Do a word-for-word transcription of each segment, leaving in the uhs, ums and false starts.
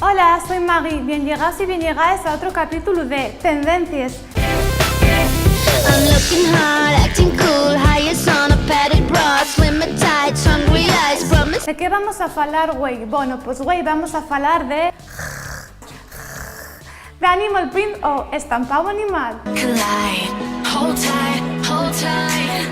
Hola, soi Maggie. Bien llegaos y bien llegaes a otru capítulu de Tendencies. I'm looking hard, acting cool, highest on a padded bra, slim and tight, hungry eyes, promise. ¿De qué vamos a falar güei? Bono, pos güei vamos a falar de... d'animal print o estampáu animal. Collide, hold tight, hold tight,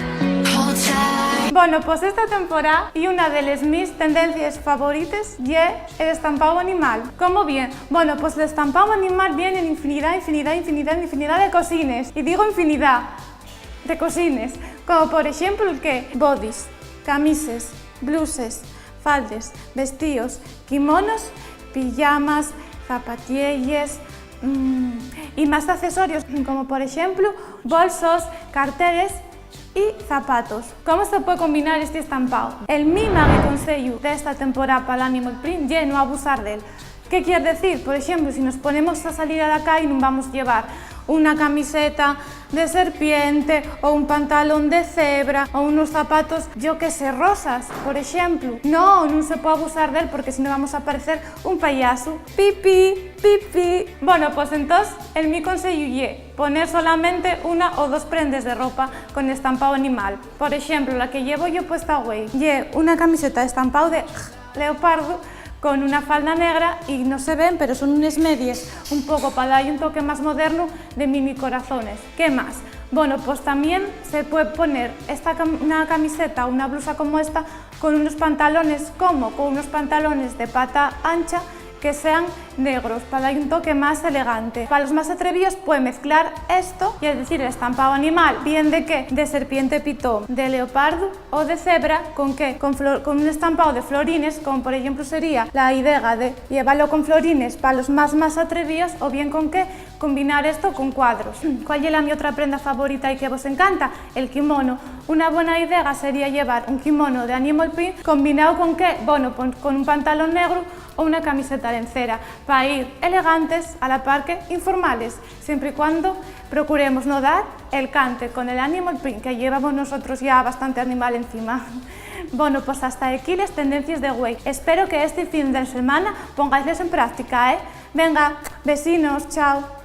hold tight. Bono, pos esta temporá y una de les mis tendencies favorites ye el estampáu animal. ¿Cómo bien? Bono, pos l'estampáu animal vien en infinidá, infinidá, infinidá, infinidá de cosines. Y digo infinidá de cosines, como por exemplu el que bodys, camises, bluses, faldes, vestíos, kimonos, pijamas, zapatielles, mm, y más accesorios, como por exemplu bolsos, carteres y zapatos. ¿Cómo se puede combinar este estampáu? El mi magui conseyu d'esta temporá pal animal print ye no abusar d'él. ¿Qué quier decir? Por exemplu, si nos ponemos a salir a la cai, nun vamos llevar una camiseta de serpiente o un pantalón de cebra o unos zapatos, yo qué sé, rosas, por exemplu. No, nun se puede abusar d'él porque si no vamos a parecer un payasu. Pipí, pipí. Bono, pos entós, el mi conseyu ye poner solamente una o dos prendes de ropa con estampáu animal. Por exemplu, la que llevo yo puesta güei ye una camiseta estampáu de leopardu con una falda negra y no se ven, pero son unes medies un poco pa da-y un toque más modernu de mini corazones. ¿Qué más? Bono, pos tamién se puede poner esta cam-, una camiseta o una blusa como esta con unos pantalones, como con unos pantalones de pata ancha que sean negros, pa da-y un toque más elegante. Pa los más atrevíos puede mezclar esto, y es decir, el estampáu animal, bien de qué, de serpiente pitón, de leopardu o de cebra, ¿con qué? Con flor-, con un estampáu de florines, como por exemplu sería la idea de llevalo con florines pa los más, más atrevíos, o bien con qué, combinar esto con cuadros. ¿Cuál ye la mi otra prenda favorita y que vos encanta? El kimono. Una bona idea sería llevar un kimono de animal print combinao con qué? Bono, pon-, con un pantalón negru o una camiseta lencera, pa ir elegantes a la par que informales, siempre y cuando procuremos no dar el cante con el animal print, que llevamos nosotros ya bastante animal encima. Bono, pos hasta equí les tendencies de güei. Espero que esti fin de selmana pongáisles en práctica, ¿eh? Venga, vecinos, chao.